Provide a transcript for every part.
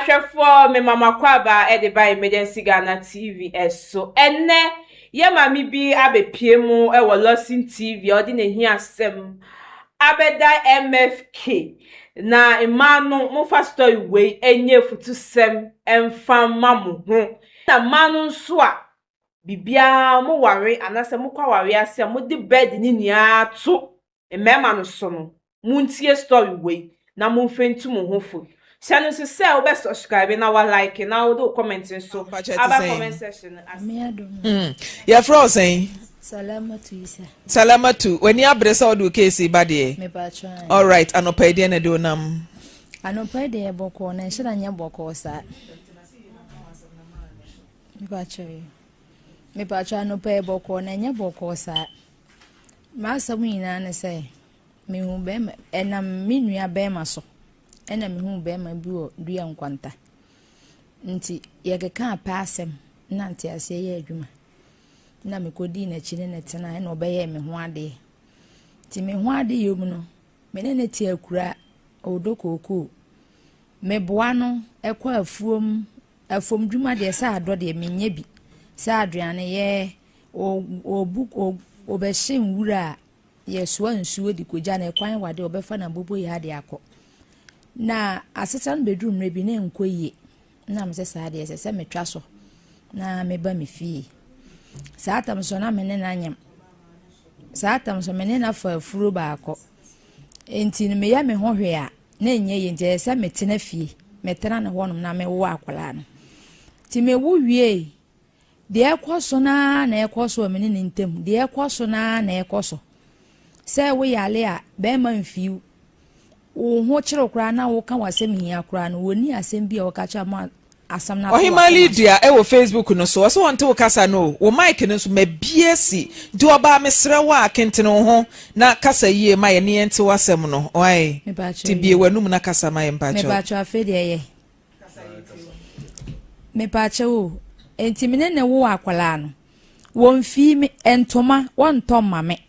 Ahwɛfoɔ, me mama kwaba de ba Emergency Ghana TV so. Ɛnnɛ, yɛ maame bi abɛpie mu wɔ Lawson TV a ɔde n'ahiasɛm abɛda MFK. Na mmaa no, momfa story wei nyɛ afutusɛm mfa mma mo ho. Na mmaa no nso a biribiara moware anaasɛ mokɔ aware ase a mode bed ne nyinaa to mmarima no so no, montie story wei na momfa ntu mo ho fo. Hyɛ no nso sɛ wobɛ subscribe na wa like na wode wo comment nso aba comment section no ase. Yɛfrɛ wo sɛn? Salamatu Isa. Salamatu, w'ani abere sɛ wode wo case ba deɛ? Mepatwa. Alright, anɔpa yi deɛ na de wo nam? Anɔpa yi deɛ bɔkɔɔ na nhyɛ da nyɛ bɔkɔɔ saa. Mepatwa yi. Mepatwa, anɔpa yi bɔkɔɔ na nyɛ bɔkɔɔ saa. M'asɛm nyinaa ne sɛ mehu bɛrima ɛnam me nua bɛrima so ɛna mehu bɛrima bi wɔ Dua Nkwanta. Nti yɛkeka apɛ asɛm na nteaseɛ yɛ adwuma. Na mekɔdii n'akyi ne ne tena ɛna ɔbɛyɛɛ me ho adeɛ. Nti me ho adeɛ mu no, me ne ne te akura ɔdɔ kookoo. Meboa no ɛkɔ afuom. Afuom dwuma deɛ, sɛ adɔ deɛ menyɛ bi. Sɛ aduane yɛ ɔbu ɔbɛhyɛ nwura a yɛsoa nsuo de kɔgya no ɛkwan wade ɔbɛfa na bobo yɛ ade akɔ. Na asetena no bɛduru mmerɛ bi na nkɔ yie. Na mesɛ saa deɛ ɛsɛ sɛ metwa so na meba me fie. Saa tam so na me ne no anyam. Saa tam so me ne no afa afuro baako. Nti no meyɛ me ho hwee a na ɛnyɛ yie, nti ɛyɛ sɛ metena fie. Metena ne hɔnom na mewo akwadaa no. Nti mewo wie, deɛ ɛkɔ so naa na ɛkɔ so wɔ me ne ne ntam. Deɛ ɛkɔ so naa na ɛkɔ so. Sɛ woyare a bɛrima mfiw. Wo ho kyerɛw koraa na woka w'asɛm hia koraa no, wɔnni asɛm bi a wɔka kyerɛ ma asɛm no ato Ɔhema w'akoma so. Lydia ɛwɔ Facebook no so, ɔsɛ wɔnte wo kasa no o. Wo mic no nso mabie si nti ɔbaa, mesrɛ wo a kentene wo ho na kasa yie ma yɛ ne yɛnte w'asɛm no wae. Mepakyɛw. Nti bie w'anum na kasa ma yɛ, mpakyɛw. Mepakyɛw, afei deɛ yɛ mepakyɛw o. Nti me ne ne wo akwadaa no, wɔmfii me ntoma, wɔntɔ mma me,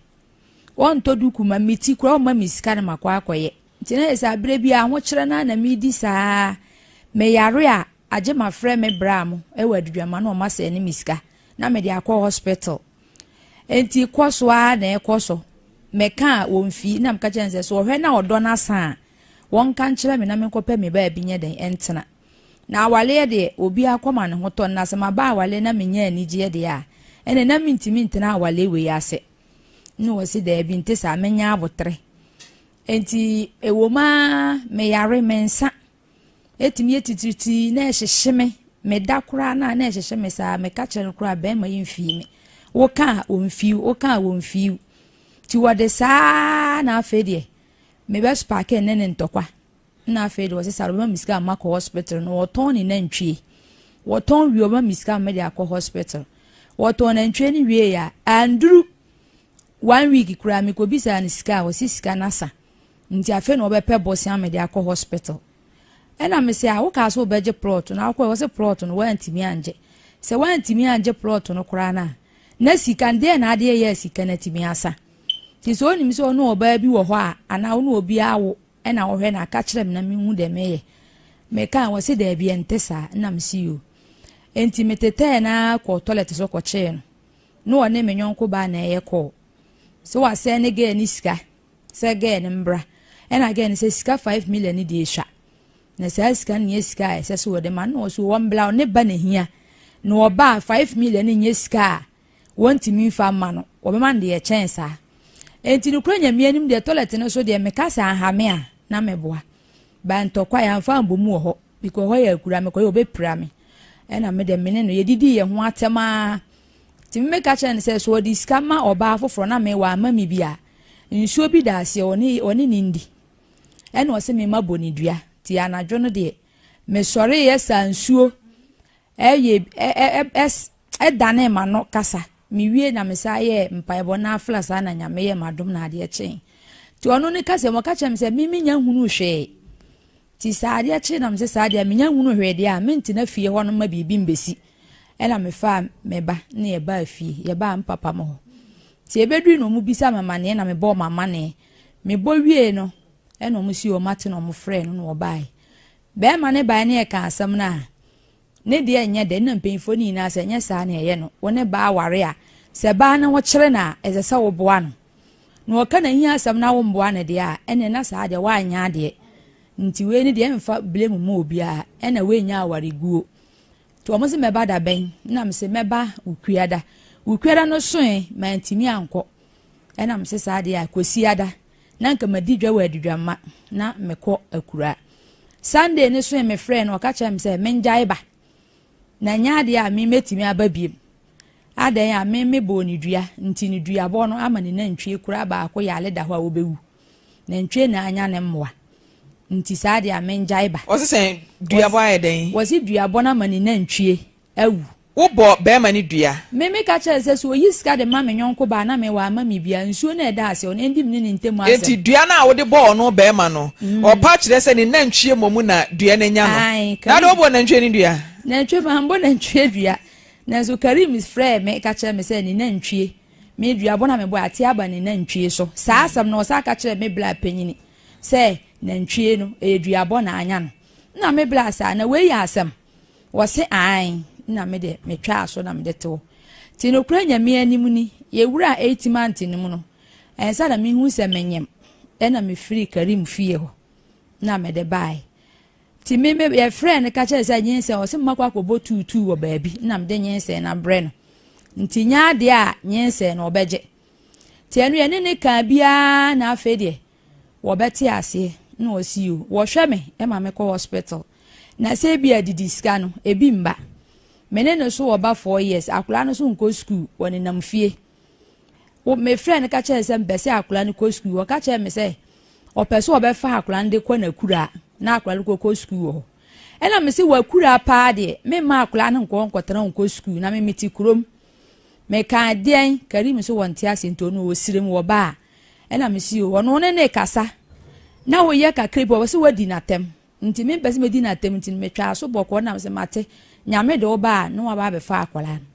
wɔntɔ duku ma me ti koraa, wɔmma me sika no makɔ akɔyɛ. Nti na yɛ sɛ aberɛ bi ahokyerɛ no na medi saa. Meyare a, agye mafrɛ me bra mo ɛwɔ aduduama na ɔma sɛ ne me sika na mede akɔ hospital. Nti kɔ so ara na ɛkɔ so. Mɛka a wɔmfii na meka kyerɛ no sɛ sɛ ɔhwɛ na ɔdɔ no asa a, wɔnka nkyerɛ me na menkɔpɛ me baabi nyɛ den ɛntena. Na awaleɛ deɛ, obi akɔma ne ho tɔ no, na sɛ maba awaleɛ na menya anigyeɛ deɛ a, ɛnɛ na mentumi ntena awaleɛ wei ase. Ne wɔ se daabi, nte saa, menya abotere. Nti ɛwɔ mu a meyare, me nsa ɛtumi yɛ titiritii na ɛhyehye me. Meda koraa na ɛhyehye me saa. Meka kyerɛ no koraa, bɛrima yi mfii me. Woka a ɔmfiw, woka a wɔmfiw. Nti wɔde saa na afei deɛ mebɛ spark ne ne ntɔkwa. Na afei deɛ wɔsɛ saa ɔbɛma me sika ama kɔ hospital no. Wɔtɔn ne nantwie, wɔtɔn wie, ɔbɛma me sika ama de akɔ hospital. Wɔtɔn nantwie no wie a, anduru one week koraa, mekɔbisa ne sika a, wɔsi sika nasa. Nti afei na wɔbɛpɛ bɔsia me de akɔ hospital. Ɛna me sɛ a wokaa sɛ wobɛgye plot no akɔ, wɔsɛ plot no woantumi angye. Sɛ woantumi angye plot no koraa no a, na sika deɛ na adeɛ yɛ sika no atumi asa. Nti sɛ onim sɛ ɔne ɔbaa bi wɔ hɔ a, anaa ɔne obi awo ɛna wɔhwɛ na aka kyerɛ me na mehu dɛ meyɛ meka a, wɔse daabi, ɛnte saa. Ɛna mesi o. Nti metetɛɛ na kɔ toilet so kɔkyee no na ɔne me nyɔnko baa na ɛyɛ kɔɔ sɛ wasɛn ne girl ne sika sɛ girl ne mbra. Ɛna girl ne sɛ sika 5 million ne deɛ esua na saa sika no nyɛ sika a ɛsɛ sɛ wɔde ma no. Ɔso wɔn mbla ne ba na hia na ɔba a, 5 million ne nyɛ sika a wɔntumi nfa mma no, wɔbɛma no deɛ ɛkyɛn saa. Nti no kura Nyame anim deɛ, toilet no so deɛ, meka sɛ ahame a na meboa ba ntɔkwa yɛamfa mbɔ mu wɔ hɔ because hɔ yɛ akura mekɔyɛ ɔbɛpira me. Ɛna me deɛ, me ne no yɛdidi yɛn ho atɛm a, nti meka kyerɛ no sɛ sɛ ɔde sika ma ɔbaa foforɔ na me wama me bi a, nsuo bi da aseɛ ɔne ne ndi. Ɛna ɔsɛ me ma bɔ ne dua. Nti anadwo no deɛ, mesɔre yɛ saa nsuo ɛyɛ ɛ ɛ ɛdane ma no kasa. Mewie na mesa yɛ mpaebɔ na afla saa na Nyame yɛ m'adom na adeɛ kyee. Nti ɔno ne kasa mu ɔka kyerɛ me sɛ mimi nya hunu hwee. Nti saa adeɛ kyee na mesɛ saa deɛ menya hunu hwee deɛ a, mentena fie hɔ no ma biribi mbɛsi. Ɛna mefaa me ba ne yɛbaa fie, yɛbaa mpapa mo hɔ. Nti ebɛduru na ɔmo bisa me amaneɛ na mebɔɔ mo amaneɛ. Mebɔ wie no, ɛna ɔmo si ɔmo ate na ɔmo frɛ no na ɔbaeɛ. Bɛrima no bae ne yɛkaa asɛm no a, ne deɛ nyɛ dɛ. Nna mpanyimfoɔ no nyinaa sɛ ɛnyɛ saa na ɛyɛ no. Wo ne baa ware a, sɛ baa no ho kyere no a, ɛsɛ sɛ woboa no. Na ɔka n'ahiasɛm na womboa no deɛ a, ɛnneɛ na saa deɛ woanyɛ adeɛ. Nti wei no deɛ ɛmfa blame mma obiara, ɛna wei nyɛ awareguo. Nti wɔn se mɛba da bɛn? Ɛna mese mɛba Wukuada. Wukuada no soe, mantumi ankɔ. Ɛna mese saa deɛ a, Kwasiada. Na nka madi dwa wɔ Adidwamma, na mekɔ Akuraa. Sunday no soe mefrɛɛ no, ɔka kyerɛɛ me sɛ mengyae ba. Na ɛnyɛ adeɛ a me mɛtumi aba biem. Adɛn a me mebɔɔ ne dua, nti ne duabɔ no ama ne nantwie koraa baako yare da hɔ a ɔbɛwu. Nantwie na anya ne mmoa. Nti saa deɛ a mengyae ba. Wɔse sɛn? Duabɔ ayɛ dɛn? Wɔse duabɔ no ama ne nantwie awu. Wobɔ bɛɛma no dua. Me meka kyerɛɛ no sɛ, sɛ ɔyi sika de ma me yɔnko baa na me wamma me bi a, nsuo no a ɛda aseɛ hɔ no, ɛndi me ne ne ntam asɛm. Enti dua no a wode bɔɔ ɔno bɛɛma no, ɔpa kyerɛ sɛ ne nantwie mmom na dua no anya no. Ae, Na Karim. adɛn wobɔɔ nantwie no dua? Nantwie, mambɔ nantwie dua. Nanso Karim frɛɛ me ka kyerɛɛ me sɛ ne nantwie, me duabɔ no a mebɔe, ate aba ne nantwie so. Saa asɛm no, ɔsan ka kyerɛɛ me bla panyini sɛ nantwie no, ɛyɛ duabɔ na anya no. Nna me bla saa, na wei yɛ asɛm? Wɔse aane, nna me deɛ metwaa so na mede too. Nti nokorɛ Nyame anim ni, yɛwuraa eight month no mu no, ansa na mehu sɛ menyem, ɛna mefirii Karim fie hɔ na mede baae. Nti me me yɛfrɛɛ no ka kyerɛɛ sɛ nyinsɛn, ɔse mmakɔ akɔbɔ tuutuu wɔ baabi, nna mede nyinsɛn no abrɛ no. Nti nyɛ adeɛ a nyinsɛn no ɔbɛgye. Nti ɛno yɛne ne kaa biara na afei deɛ wɔbɛte aseɛ na ɔsi o wɔhwɛ me ma mekɔ hospital na sɛ ebi adidi sika no ebi mba me ne no so wɔba 4 years, akwadaa no so nkɔ school, wɔnenam fie. Wo mefrɛ no ka kyerɛ sɛ mpɛ sɛ akwadaa no kɔ school, wɔka kyerɛ me sɛ ɔpɛ sɛ ɔbɛfa akwadaa no de kɔ n'akura na akwadaa no kɔkɔ school wɔ hɔ. Ɛna me sɛ wakura paa deɛ, memma akwadaa no nkɔ nkɔtena nkɔ school na me mete kurom. Meka deɛn? Karim so wɔnte ase, nti ɔno ɔsire mu wɔba a ɛna mesi o ɔno ne ne kasa na woyɛ kakra bi wɔ sɛ wadi n'atɛm, nti mempɛ sɛ medi n'atɛm, nti metwaa so bɔkɔɔ nam sɛ mate Nyame de wo ba a na waba abɛfa akwadaa no.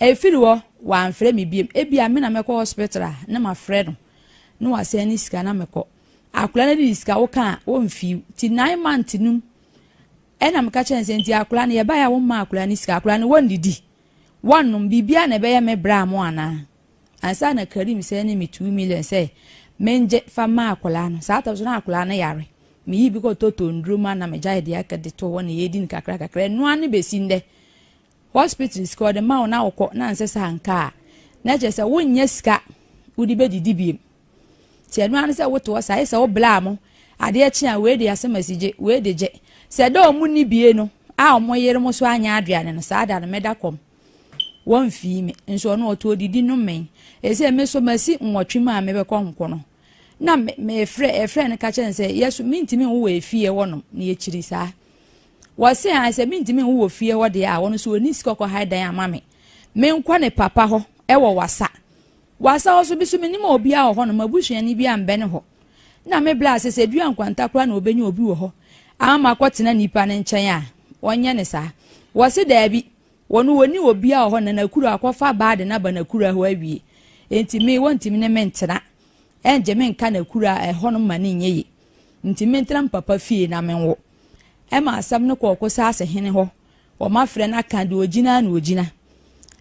Ɛfiri hɔ wamfrɛ me biem. Ebia me na mɛkɔ hospital a na mafrɛ no na wasɛn ne sika na mekɔ. Akwadaa no de sika woka a wɔmfiw. Nti 9 months num ɛna meka kyerɛ no sɛ nti akwadaa no yɛbaeɛ a womma akwadaa no sika, akwadaa no wɔndidi, wɔnnom biribiara na ɛbɛyɛ me brɛ a mo anaa? Ansa na Karim sɛ ne me 2 million sɛ mengye fa ma akwadaa no. Saa tam so na akwadaa no yare, meyi bi kɔ tɔtɔ nduro ma na megyae deɛ aka de to hɔ na yɛdi no kakra kakra. Ɛnoa no bɛsi ndɛ hospital sika ɔde ma wo na wokɔ na nsɛ sɛ anka a na kyerɛ sɛ wonnya sika wode bɛdidi biem. Nti ɛno ano sɛ wote hɔ saa ayɛ sɛ woblaa mo adeɛ kye a wei de asɛm asi gye wei de gye sɛ dɛ ɔmo ni bie no a ɔmo yere mo so anyɛ aduane no. Saa da no mɛda kɔm, wɔmfii me nso ɔno ɔto odidi no mmɛn ɛsɛ me so masi 8 mu a mebɛkɔ nko no na mefrɛ ɛfrɛ no ka kyerɛ no sɛ yɛso mentumi nwo wɔ efie hɔ nom na yɛkyiri saa. Wɔse a sɛ mentumi nwo wɔ fie hɔ deɛ a, wɔno so ɔni sika ɔkɔ ha dan ama me, menkɔ ne papa hɔ ɛwɔ Wasa. Wasa hɔ so bi so menim obiara wɔ hɔ nom, abusuani bi ambɛne hɔ na me bla ase sɛ dua nkwanta koraa na ɔbɛnya obi wɔ hɔ ama makɔtena nipa no nkyɛn a wɔnyɛ ne saa. Wɔse daabi, wɔno wɔni obiara wɔ hɔ na nakuro akɔfa baa de naba nakuro hɔ awie, enti me wɔntumi ne me ntena ɛngye me nka nakuro a ɛhɔ no ma ne nyɛ ye, nti mentena mpapa fie na menwo. Ɛma asɛm no kɔɔ kɔ hene hɔ, wɔn afrɛ no aka deɛ ogyina na ogyina.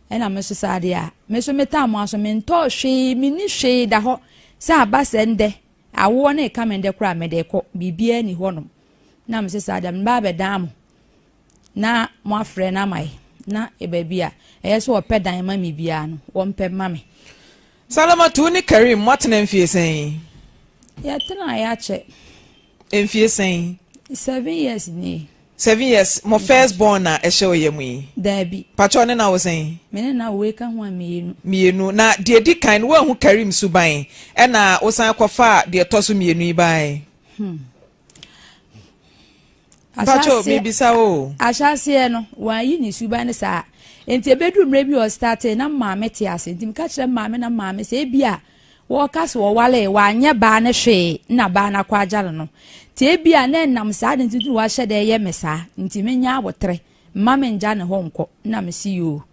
Ɛna me so saa deɛ a me so metaa mo aso, mentɔɔ hwee, menni hwee da hɔ sɛ aba sɛ ndɛ awoɔ no ɛka me ndɛ koraa mede kɔ biribiara ni hɔnom. Na me sɛ saa deɛ meba abɛdan mo na mo afrɛ no ama yɛ na baabi a ɛyɛ sɛ ɔpɛ dan ma me biara no wɔmpɛ ma me. Salamatu ne Karim, moatena mfie sɛn? Yɛtena yɛakyɛ. Mfie sɛn? 7 years nie. 7 years. Mo first born na ɛhyɛ ɔyɛ mu yi? Daabi. Pakyɛ, ne na wo sɛn? Me ne na wei ka ho a mmienu. Mmienu. Na deɛ di kan no woahu Karim suban, ɛna wosan kɔfa deɛ ɛtɔ so mmienu yi bae? Pakyɛ, mebisa o. Ahyɛaseɛ no wɔayi ne suban no saa, nti ebeduru mmerɛ bi a ɔstarte na maame te ase, nti meka kyerɛ maame na maame sɛ ebi a wɔka sɛ wɔwale wanyɛ baa ne hwee na baa no akɔ agya no, nti ebi a na ɛnam saa de nti wahyɛ dɛ ɛyɛ me saa, nti menya abotrɛ mma me ngya ne hɔ nkɔ. Na me si yoo,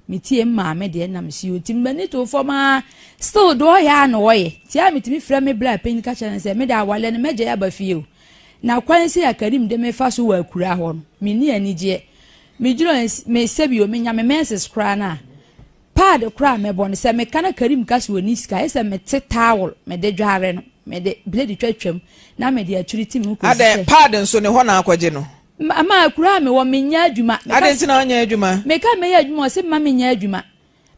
metie maame deɛ na me si yoo, nti m'ani to fam a still deɛ ɔyɛ a na ɔyɛ. Tia metumi frɛ me bla panyin ka kyerɛ no sɛ mede awale no mɛgya aba fie o. Na kwan sei a Karim de me fa so wɔ akuraa hɔ no, menni anigyeɛ. Medwene me sɛbi o, menya me menses koraa no a, pad koraa a mɛbɔ no, sɛ meka na Karim ka sɛ ɔnni sika, ayɛ sɛ mete towel mede dware no, mede blade twatwam na mede aturiti me ho kɔsi Adɛn, sɛ. pad nso ne hɔ na akɔgye no? Ma, ma akuraa a mewɔ, menyɛ adwuma. Meka Adɛn nti na wonyɛ adwuma? Meka mɛyɛ adwuma, ɔse mma menyɛ adwuma.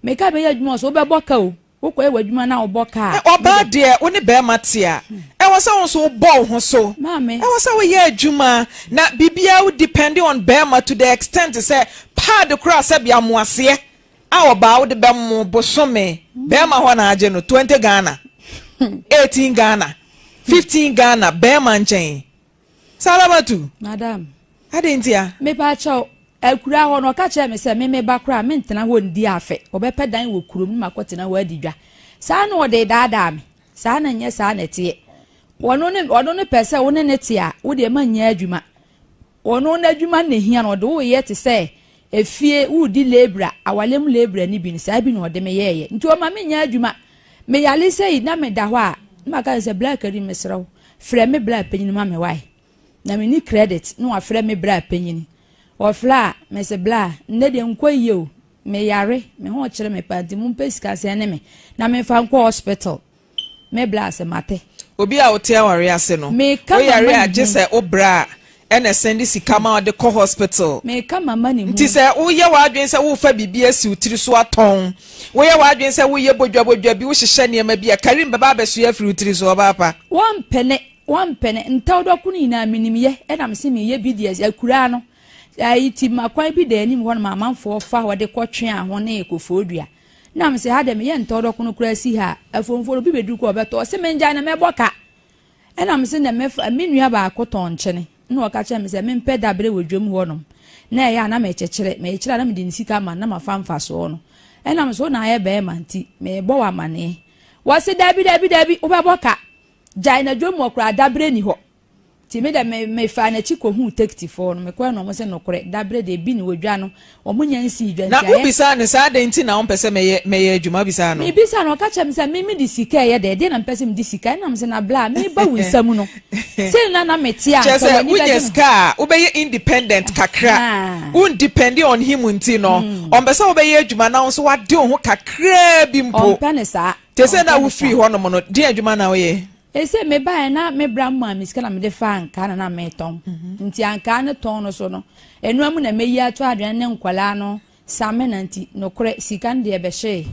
Meka mɛyɛ adwuma, ɔse wobɛbɔ ka o. Wokɔyɛ w'adwuma na wobɔ ka a. Ɔbaa deɛ wo ne barima te a, ɛwɔ sɛ wo nso wobɔ wo ho so. Maame. Ɛwɔ sɛ woyɛ adwuma na biribiara wo depend on barima to the extent sɛ pad koraa sɛbi amoaseɛ a ɔbaa wode bɛmo bosome barima hɔ na agye no 20 Ghana, 18 Ghana, 15 Ghana barima nkyɛn. Salamatu. Madam. Adɛn ntia? Mepa kyɛw, akuraa hɔ no, ɔka kyerɛɛ me sɛ me me ba koraa mentena hɔ ndi afe. Ɔbɛpɛ dan wɔ kurom na makɔtena hɔ adi dwa. Saa na ɔde daadaa me. Saa na nyɛ saa na ɛteɛ. Ɔno ne ɔno ne pɛ sɛ wo ne ne te a, wo deɛ ma nyɛ adwuma. Ɔno n'adwuma na ehia no, ɔde wo yɛ te sɛ efie woredi lebra, awale mu lebra no bi no, saa bi na ɔde me yɛɛyɛ. Nti ɔma menyɛ adwuma. Meyare sei na meda hɔ a, na maka sɛ Bla Karim mesrɛ wo, frɛ me bra panyin ma me wae. Na menni credit na wafrɛ me bra panyin. Ɔfrɛ a, mese bla, nnɛ deɛ nkɔ yie o, meyare, me ho kyere me paa nti mompɛ sika sɛne me na memfa nkɔ hospital. Me bla se mate. Obi a wote aware ase no, Meka woyare mama a ne gye ho. sɛ wo bra ɛna ɛsɛnde sika ma wode kɔ hospital. Meka mama ne ho. Nti sɛ woyɛ w'adwene sɛ worefa biribi asi wo tiri so atɔn, woyɛ w'adwene sɛ woreyɛ bodwabodwa bi, wohyehyɛ nneɛma bi a, Karim bɛba abɛsoɛ afiri wo tiri so, ɔbaa pa. Wɔmpene, wɔmpene. Ntɛw dɔko no nyinaa menim yɛ, ɛna mese meyɛ bi deɛ, akuraa no, ayi ti ma kwan bi da anim hɔ nom amanfoɔ fa hɔ de kɔ Tweaho ne Kofoɔdua. Na mese ha deɛ meyɛ ntɛw dɔko no koraa si ha a, afuomfoɔ no obi bɛduru kɔ ɔbɛtɔ, ɔse mengyae na mɛbɔ ka. Ɛna mese na mɛfa, me nua baako tɔn nkyene, ɛna ɔka kyerɛɛ me sɛ mempɛ dabere wɔ dwam hɔ nom, na ɛyɛ a na mekyekyere, mekyekyere a na mede ne sika ma no na mafa mfasoɔ no. Ɛna mese wo na ayɛ bɛɛma nti merebɔ wo amaneɛ. Wɔse dabi dabi dabi wobɛbɔ ka, gyae na dwam hɔ koraa daberɛ ni hɔ. Nti me dɛ me mefaa n'akyi kɔhuu Tekitifoɔ no, mekɔɛ no wɔn se nokorɛ, daberɛ deɛ ebi ni wɔ dwa no, wɔn nya nsii dwa Na nti ayɛ. wobisaa no sɛ, Adɛn nti na wompɛ sɛ mɛyɛ mɛyɛ adwuma? Wobisaa no. Mebisaa no, ɔka kyerɛɛ me sɛ, Me mede sika ɛyɛ dɛn? Ɛdeɛn na mepɛ sɛ mede sika? Ɛna mese, Na bla, mereba wo nsam no, sei na na mete a, Kyerɛ anka sɛ, w'ani wonya bɛgye me ho. sika a, wobɛyɛ independent kakra. Ahaa. Wondepɛnde on him nti no, ɔmpɛ sɛ wobɛyɛ adwuma na wo nso woade wo ho kakraa bi mpo. Ɔmpɛ no saa. Te sɛ na Ɔmpɛ no wofiri saa. hɔnom no, deɛn adwuma na woyɛ? Ese mebaeɛ na me bra maa me sika na mede faa ankaa na na metɔn. Nti ankaa no tɔn no so no, ɛnoa mu na mɛyi ato aduane ne nkwadaa no samena nti nokorɛ sika no deɛ ɛbɛhyee.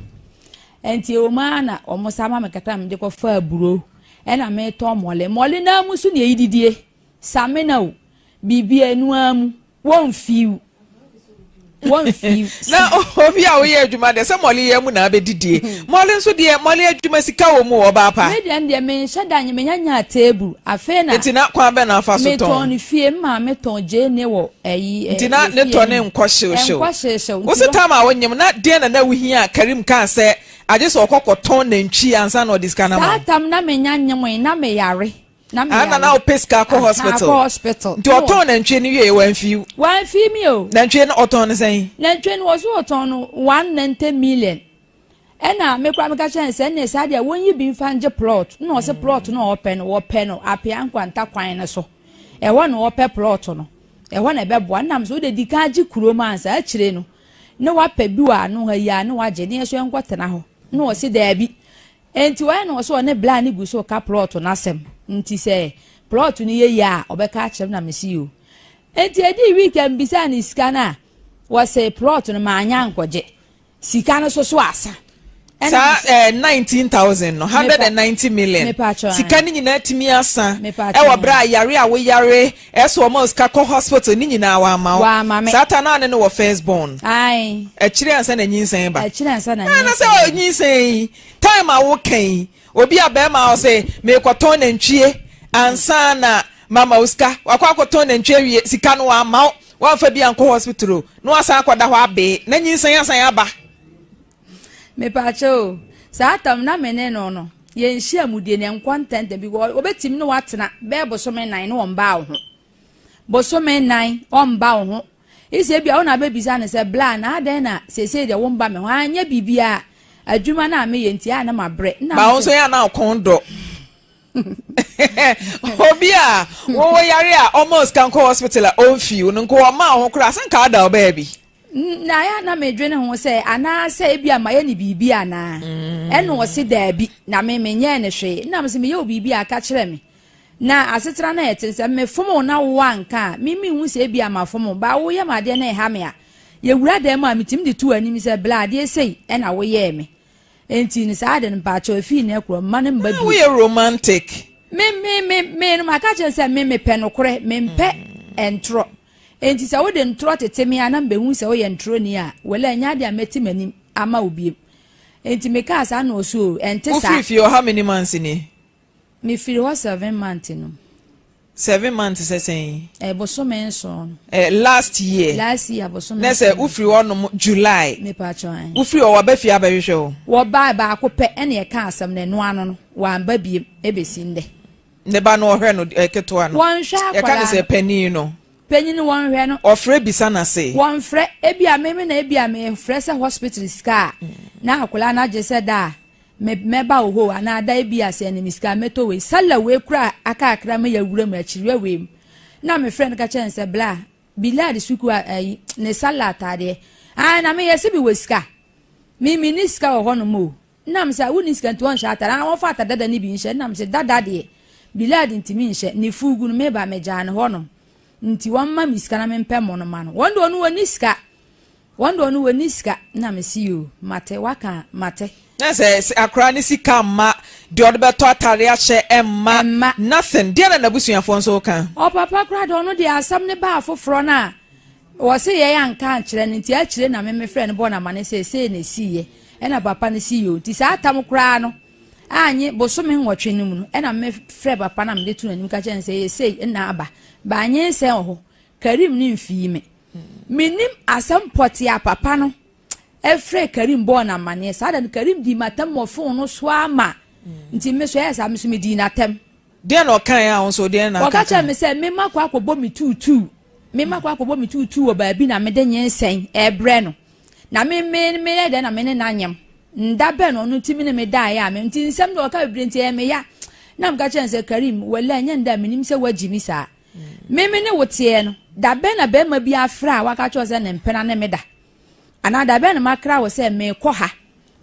Nti ɛwɔ mu ara na wɔn san ma me kakra na mede kɔfaa aburo ɛna metɔn mmɔle. Mmɔle no ara mu nso na yɛdidie. Samena o, biribiara ɛno ara mu. Wɔmfiw. Wɔmfiw. Na obi a woyɛ adwuma deɛ sɛ mɔle yɛ mu na abɛdidie. Mɔle nso deɛ mɔle adwuma sika wɔ mu wɔ ɔbaa pa. Me deɛ deɛ menhyɛ da nye menya nyaa table afei na. Nti na kwan bɛn na afa so tɔn? Metɔn no fie me maame tɔn gyeene wɔ ɛyi ɛ. Nti na ne tɔ ne nkɔ hyewhyew. Ɛnkɔ hyewhyew. Wo se time a wonyem na deɛn na na wohia a Karim kaa sɛ agye sɛ ɔkɔ kɔtɔn nantwi ansa na ɔde sika no ama wo? Saa tam na menya nyemoe na meyare. Na me Ah, na yare. na wopɛ sika akɔ Aha, hospital. akɔ hospital. Nti ɔtɔn nantwie no wie wamfi wo. Wamfi mi o. Nantwie no ɔtɔn no sɛn? Nantwie no wɔso ɔtɔn no 190 million. Ɛna me koraa meka kyerɛ no sɛ ɛnneɛ saa deɛ wɔnyi bi mfa ngye plot. Na ɔse plot no a ɔpɛ no wɔpɛ no Apea Nkwanta kwan no so. Ɛhɔ na ɔpɛ plot no. Ɛhɔ na ɛbɛboa. Ɛna me sɛ wode di kan gye kurom ansa akyire no ne wapɛ bi wɔ ano ha yi a ne wagye ne yɛ so yɛnkɔtena hɔ. Na ɔse daabi. Enti ɔyɛ na ɔsɛ ɔne bla no gu so reka plɔt no asɛm nti sɛ plɔt no yɛ yie a ɔbɛka akyerɛ me na mese yoo. Enti ɛdii week a mebisaa no sika no a wɔse plɔt no manyɛ ankɔgye sika no so so asa. Saa eh, 19,000 no, 190 million, sika no nyinaa tumi asa ɛwɔ berɛ a yare a woyare ɛsɛ wɔma wo sika kɔ hospital ne nyinaa wamma wo. Saa ta no a ne no wɔ first born. Akyire ansa na nyinsɛn ba. Akyire ansa na nyinsɛn. Na sɛ nyinsɛn yi Time a woka yi, obi a bɛrima a ɔse merekɔtɔn nantwie ansa na mama wo sika, wakɔ akɔtɔn nantwie awie, sika no wamma wo, wamfa bi ankɔ hospital o, na wasan akɔda hɔ abee, na nyinsɛn asan aba. Mepaakyɛ o, saa tam na me ne no no, yɛn nhyiamudie no ɛnkɔ ntɛntɛm because obetumi ne watena bɛyɛ bosome nan na ɔmbaa wo ho. Bosome nan ɔmba wo ho. Ese ebia wo na abɛbisa no sɛ, Bla, na adɛn na seesei deɛ womba me hɔ? Anyɛ biribiara. Adwuma no a meyɛ nti, a na mabrɛ. Ba wo nso yɛ a na wo kɔn dɔ. Obi a wɔwɔ yare a ɔma osika nkɔ hospital a ɔmfii wo no nka ɔma wo ho koraa sɛ nka ada wo baabi. Na ayɛ a na medwene ho sɛ anaasɛ ebi a mayɛ ne biribi anaa. Ɛna ɔse daabi na me menyɛɛ no hwee. Ɛna mese meyɛ wo biribi a ka kyerɛ me. Na asetena no a ɛte sɛ mefom wo na wo anka a me menhu sɛ ebi a mafom wo. Ba woyɛ me adeɛ na ɛha me a yɛwura dan mu a metumi de to w'anim sɛ bla adeɛ sei ɛna woyɛɛ me. Enti no saa ade no mpaakyɛw efii nnɛ korɔ mma no mma bio. Woyɛ romantic. Me me me me no maka kyerɛ sɛ me mepɛ nokorɛ mempɛ ntorɔ. Enti sɛ wode ntorɔ tete me a na mebehu sɛ woyɛ ntorɔni a, well ɛnyɛ ade a mɛte m'anim ama wo bio. Enti mekaa saa na ɔse oo ɛnte saa. Wofiri fie hɔ how many months ni? Mefiri hɔ 7 months no. 7 months sɛ sɛn? Eh, bosome nson no. Eh, last year. Last year bosome nson. Na sɛ wofiri hɔ nom July. Mepa kyɛw ɛn. Wofiri hɔ waba fie abɛhwehwɛ wo? Wɔbaa baako pɛ ɛna ɛka asɛm no ɛno ano no wamba biem ɛbɛsi ndɛ. Ne ba no ɔhwɛ no eh, ketewa no. Wɔnhwɛ akwadaa no. Yɛka no sɛ panin no. Panyin no wɔnhwɛ no. Ɔfrɛ bisa no ase. Wɔnfrɛ, ebia me me na ebia mefrɛ sɛ hospital sika a na akwadaa no agye sɛ da a me mɛba wo hɔ o anaa da ebia sɛ ɛne me sika a mɛtɔ wei. Sallah wei koraa aka akra ma yɛawura mu akyiriwia wei mu na mefrɛ no ka kyerɛ no sɛ bla Bilal sukuu a ayi ne sallah ataadeɛ. Ae na meyɛ sɛ mewɔ sika. Me menni sika wɔ hɔnom o. Nna mese, ah, wonni sika nti wɔnhyɛ atade, anaa wɔmfa atade dada no bi nhyɛ. Nna mese, dada deɛ, Bilad ntumi nhyɛ, ne fuugu no, meba megyaa no hɔnom, nti wɔmma me sika na mempɛ mo no ma no. Wɔn deɛ ɔno wɔnni sika, wɔn deɛ ɔno wɔnni sika. Nna mese, yoo, mate, waka a, mate. Na sɛ akora ne sika mma, deɛ ɔde bɛtɔ atade ahyɛ mma, Ɛmma. nothing. Deɛ na n'abusuafoɔ nso reka? Ɔpapa koraa deɛ ɔno deɛ asɛm no baa foforɔ no a, Wɔse yɛn anka ankyerɛ no nti akyire na me mefrɛɛ no bɔɔ no amane sɛ sei na ɛsiiɛ ɛna papa no se yoo nti saa tam koraa no anye bosome nwɔtwe no mu no ɛna me frɛ papa no a mede to n'anim ka kyerɛ no sɛ ɛyɛ sei na aba ba nyinsɛn wɔ hɔ Karim no mfii me menim asɛm pɔtee a papa no ɛfrɛ Karim bɔɔ no amaneɛ saa da no Karim dii m'atam wɔ fon no so ama nti me so ɛyɛ saa me so medii n'atam. Deɛ na ɔkaeɛ a wo nso deɛ na aka Wɔka kyerɛ me sɛ mema kɔ akɔbɔ me tuutuu Me makɔ akɔbɔ me tuutuu wɔ baabi na mede nyinsɛn rebrɛ no. Na me me meyɛ dɛn na me ne no anyem? Nda bɛn na ɔno nti me ne me daeɛ a me nti nsɛm de ɔka bebree nti ɛyɛ me ya. Na meka kyerɛ no sɛ Karim, wala ɛnyɛ ndɛ a menim sɛ woagye me saa. Me me ne wo teɛ no, da bɛn na barima bi afrɛ a waka kyerɛ wo sɛ ne mpena ne me da? Anaa da bɛn na makra wo sɛ merekɔ ha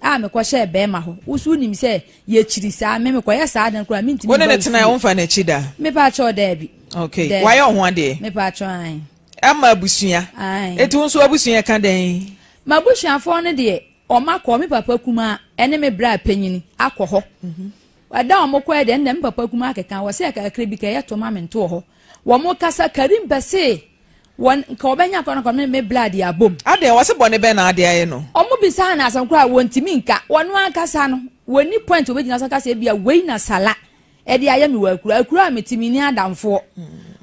a mekɔhyɛɛ bɛrima hɔ? Wo so wonim sɛ yɛkyiri saa. Me mekɔyɛ saa ade no koraa mentumi Wo ne mba no wo tenae fie. womfa n'akyi da? Mepa kyɛw daabi. Okay. Daabi. Wayɛ wo ho adeɛ? Mepa kyɛw ae. Ama abusua? Ae. Eti wo nso w'abusua ka dɛn? M'abusuafoɔ no deɛ, wɔn akɔ, me papa kumaa ne me bra panyini akɔ hɔ. Ɛda a wɔkɔɛ deɛ, ɛnna me papa kumaa keka, wɔ sɛ kakra bi ka ɛyɛ to ma me nto wɔ hɔ. Wɔn kasa, Karim pɛ se Wɔn, nka wɔbɛnya akɔnnɔ kɔ ne me blood abom. Adɛn, wɔse bɔne bɛn na ade ayɛ no? Wɔn bisaa no asɛm koraa a, wɔntumi nka. Wɔn ankasa no, wɔnni point a wɔbɛgyina so aka sɛ ebia wei na Salah de ayɛ me wɔ akura. Akura a mete, menni adamfoɔ.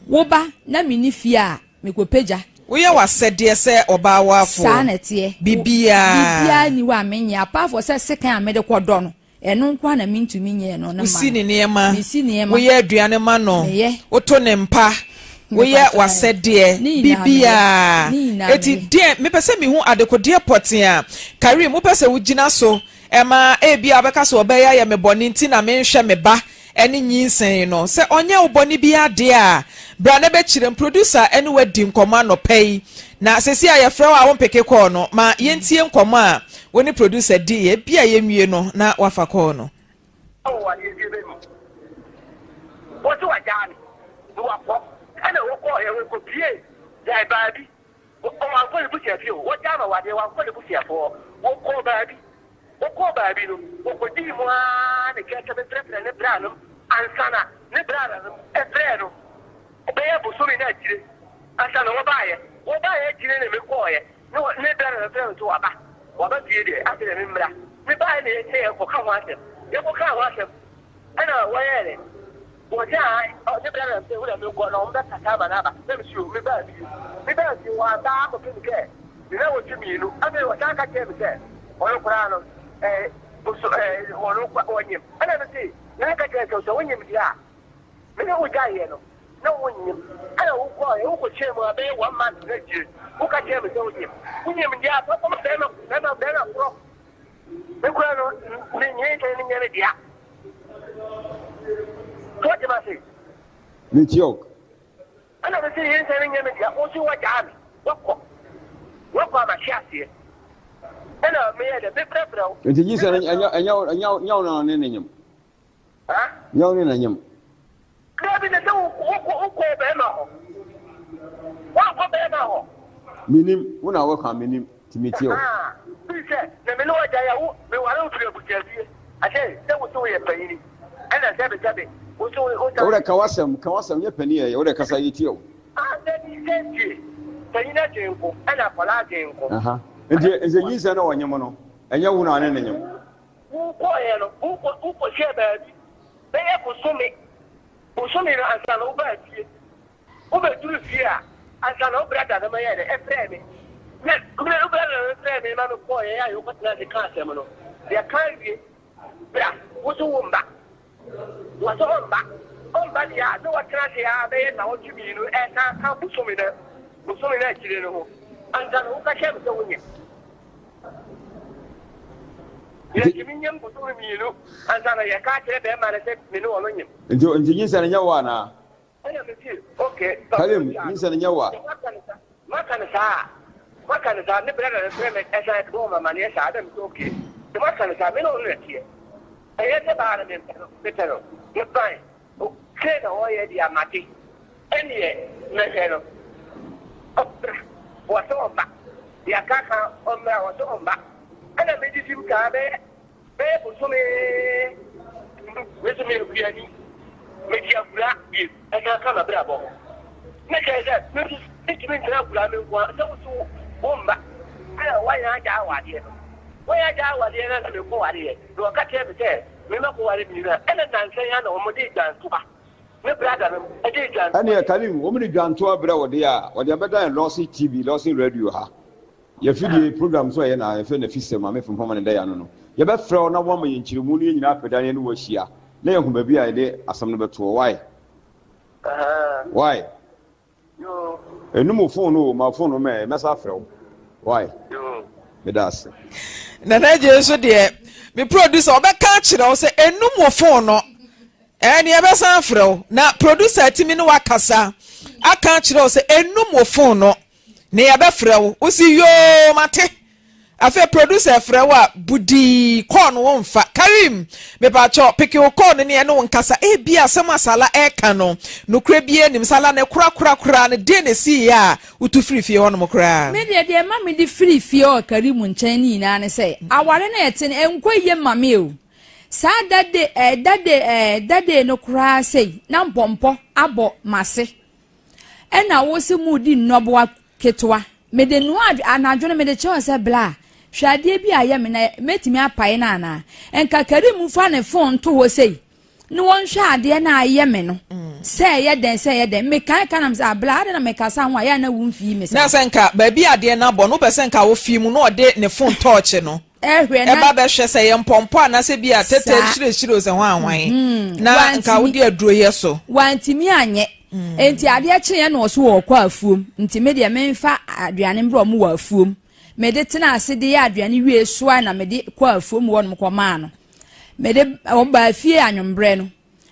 Wo ba na menni fie a, mekɔpagya. Woyɛ w'asɛdeɛ sɛ ɔbaa woafoɔ. Saa na ɛteɛ. Biribiara. Biribiara nni hɔ a menyɛ, apart from sɛ sekan a mede kɔdɔ no. Ɛno nko ara na mentumi nyɛɛ no ne ma no. Wosi ne nneɛma. Mesi nneɛma. Woyɛ aduane ma no. Meyɛ. Woto ne mpa. Woyɛ w'asɛdeɛ. Ne nyinaa meyɛ. Biribiara. Ne nyinaa Eti meyɛ. deɛ mepɛ sɛ mehu adekodeɛ pɔtee a Karim wopɛ sɛ wogyina so ma ebia wobɛka sɛ ɔbɛyɛ ayɛ me bɔne nti na menhwɛ me ba ne nyinsɛn no. Sɛ ɔnyɛ wo bɔne biara deɛ a, bra na bɛkyerɛ mu. Producer ne wo adi nkɔmmɔ anɔpa yi, na seesei a yɛfrɛ wo a wompeke kɔɔ no, ma yɛntie nkɔmmɔ a wo ne producer diiɛ. Ebia yɛnwie no na woafa kɔɔ no. Wɔ adeɛ bɛ mu. Wɔse wagyaa me na wakɔ ɛna wɔkɔɔɛ wɔkɔpie gyae baabi wankɔ ne busua fie o wɔgyaa ma wadeɛ wankɔ ne busuafoɔ hɔ wɔkɔɔ baabi Wɔkɔɔ baabi no, wɔkɔdii mu ara ne kɛkɛ bɛfrɛfrɛɛ ne branom ansa na ne branom frɛɛ no bɛyɛ bosome no akyire ansa na wɔbaeɛ. Wɔbaeɛ akyire ne mekɔeɛ ne ne branom frɛɛ me sɛ waba, waba fie deɛ afei deɛ memmra. Mebaeɛ na yɛsɛ yɛkɔka ho asɛm. Yɛkɔkaa ho asɛm ɛna wɔyɛɛ dɛ. Wɔse ae, ne branom sɛ wo deɛ menkɔ na wɔbɛkasa ama no aba. Na mese yoo, mebaa fie. Mebaa fie wɔamma akɔpem sɛ Nnawɔtwe mmienu afei ɔsan ka kyerɛɛ me sɛ ɔno koraa no ɛɛ boso ɛɛ ɔno ɔnyem. Ɛna me se na meka kyerɛɛ no sɛ sɛ wonyem deɛ a me ne wo gyaeɛ no na wonyem. Ɛna wokɔɔɛ wokɔhyɛɛ mu a bɛyɛ one month na akyire woka kyerɛɛ me sɛ wonyem. Wonyem deɛ a fa kɔma bɛrima bɛrima bɛrima korɔ. Me koraa no me nyinsɛn no nyɛ me dea. So wote m'ase? Metie wo. Ɛna mese nyinsɛn no nyɛ me dea, wo nso woagyaa me, woakɔ. Woakɔ a mahwe aseɛ. Ɛna meyɛɛ dɛ, mebrɛbrɛ wo. Nti nyinsɛn no ɛnyɛ ɛnyɛ ɛnyɛ nyɛ wo na ɔne ne nyem? Ha? Nyɛ wo ne na nyem? Dabi, na sɛ wokɔ wokɔɔ bɛrima hɔ. Woankɔ bɛrima hɔ. Menim, wo na woka, menim, nti metie wo. Ahaa, firi sɛ na me ne wo agyae a, wo, meware wo firi abusuafie. Ahyɛ sɛ wo se woyɛ panyini, ɛna sɛbesɛbe wo se wo san. Wo dɛ ka w'asɛm, ka w'asɛm, nyɛ panin ɛyɛ, wo dɛ kasa yɛtie wo. Ah, dabi, sɛ tie, panyin adwen nko, ɛna akwadaa adwen nko. Aha, nti nti nyinsɛn na ɔnyem no, ɛnyɛ wo na ɔne ne nyem. Wokɔeɛ no, wokɔ, wokɔhyɛɛ baabi bɛyɛ bosome, bosome no ansa na wobaa fie. Wobɛduru fie a, ansa na wo brada no bɛyɛ dɛ, ɛfrɛɛ me. Na wo brada no frɛɛ me ma mekɔeɛ a yɛkɔtenaa ase kaa asɛm no. Yɛka awie, bra, wo so wo mma. Wɔ sɛ ɔmba. Ɔmba deɛ a, na watena ase ara bɛyɛ nnawɔtwe mmienu ɛresan aka bosome no, bosome no akyire no ho ansa na woka kyerɛ me sɛ wonyem. Yɛntumi nyem bosome mmienu ansa na yɛka akyerɛ bɛrima no sɛ me ne ɔno nyem. Nti, nti nyinsɛn no nyɛ wo anaa? Ɛna me se, okay, papa Karim, gyaa no. nyinsɛn no nyɛ wo a? Sɛ maka no saa, maka no saa a, maka no saa, ne brada no frɛ me ɛsan bɔɔ me amaneɛ saa, ɛna me se okay, sɛ maka no saa, me ne ɔno na ɛteɛ. Ɛyɛ sɛ baa no mempɛ no, mepɛ no, me fine, sei na ɔyɛ deɛ a mate, ɛneɛ mɛhwɛ no, ɔmmra, wɔse ɔmma, deɛ aka aka ɔmmra, wɔse ɔmma, ɛna medidi mu saa bɛyɛ Bɛyɛ bosome num, me nso meyɛ kuani, mete akura bi ɛsan ka m'abrabɔ ho. Ne kyerɛ sɛ me nso mentumi ntena akura me nko ara, sɛ wo so wo mma ɛna woayɛ agya awadeɛ no, woayɛ agya awadeɛ no na mekɔ wareɛ, na wɔka kyerɛ me sɛ me mɛkɔ ware mmienu a, ɛna nnansa yi ara na wɔde dwantoa, me brada no de dwantoa. Ɛneɛ Karim, wɔde dwantoa brɛ wo deɛ a, wɔde abɛdan yɛn Lawson TV, Lawson Radio ha. Yɛfidie program nso a ɛyɛ na yɛfrɛ no Afisɛm Maame Frimpong ma ne da yɛ ano no, yɛbɛfrɛ wo na woama yɛn nkyerɛmu na yɛn nyinaa apɛ da na yɛne wo ahyia na yɛahu baabi a yɛde asɛm no bɛtoɔ. Wai? Wai? Ɛnum wo phone no o, ma phone no mɛ, mɛsa afrɛ wo. Wai? Meda ase. Nana Adjei nso deɛ, me producer ɔbɛka akyerɛ wo sɛ ɛnum wo phone no. Ɛɛ nea yɛbɛsan afrɛ wo na producer atumi ne wo akasa aka akyerɛ wo sɛ ɛnum wo phone no. Ne yɛbɛfrɛ wo, wo se yoo mate. Afei producer frɛ wo a, budii call no wo nfa. Karim, mepakyɛw peke wo call no ne yɛne wo nkasa. Ebia asɛm a Salah ɛreka no, nokorɛ biara nnim. Salah ne korakorakora no, deɛn na esiiɛ a wotu firii fie hɔnom koraa? Me deɛ, deɛ ɛma mede firii fie wɔ Karim nkyɛn no nyinaa ne sɛ, aware no a yɛte no, ɛnkɔ yie mma me o. Saa that day eh, that day eh, that day no koraa sei, na mpɔmpɔ abɔ m'ase. Ɛna wo se mo di nnɔboa ketewa. Mede noa anadwo no mede kyerɛ sɛ bla hwɛ adeɛ bi a ayɛ me na mɛtumi apae no anaa. Nka Karim fa ne phone nto hɔ sei na wɔnhwɛ adeɛ no a ayɛ me no sɛ ɛyɛ dɛn sɛ ɛyɛ dɛn. Mekae ka na mesɛ ah bla adɛn na mekasa ho a ɛyɛ a na womfii me saa. Na sɛ nka baabi a adeɛ no abɔ no wopɛ sɛ nka wofii mu na ɔde ne phone tɔɔkye no. Ɛhwɛ na. Ɛba bɛhwɛ sɛ ɛyɛ mpɔmpɔ anaasɛ bi a tɛtɛ hyirɛhyirɛ o sɛ hwan hwan na nka wode aduro yɛ so. Wantumi anyɛ. Enti adeɛ kyeeɛ na ɔso ɔrekɔ afuom. Nti me deɛ memfa aduane mbrɛ ɔmo wɔ afuom. Mede tenaa ase de yɛ aduane wie soae na mede kɔɔ afuom hɔ nom kɔmaa no. Mede ɔmo baa fie anwomberɛ no.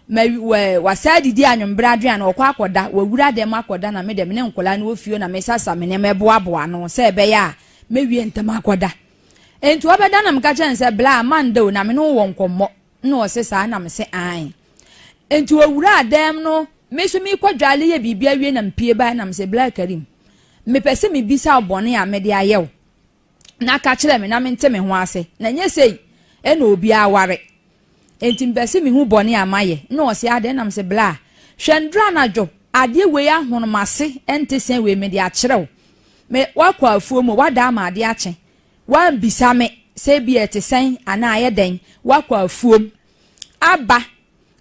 Ma wɔ wasan adidi anwomberɛ aduane ɔkɔ akɔda, wawura dɛm akɔda na me deɛ me ne nkwadaa no wɔ fie na mesasa me nneɛma ɛboaboa ano sɛ ɛbɛyɛ a mɛwie ntɛm akɔda. Enti ɔbɛda na meka kyerɛ no sɛ bla manda o na me ne wo wɔ nkɔmmɔ. Nna ɔse saa na mese aane. Enti ɔwuraa dɛm no me nso meekɔ dwale yɛ biribi awie na mepie bae na mese bla Karim mepɛ sɛ mebisa wo bɔne a mede ayɛ wo na ka kyerɛ me na mente me ho ase na nyɛ sei ɛna obiara ware enti mepɛ sɛ mehu bɔne a mayɛ na ɔse adɛn na mese bla hwɛ ndora anadwo adeɛ wei ahono m'ase ɛnte sɛn wei mede akyerɛ wo me wakɔ afuo mu wada ama adeɛ akye Woammisa me sɛ ebia ɛte sɛn anaa ayɛ dɛn. Woakɔ afuom aba,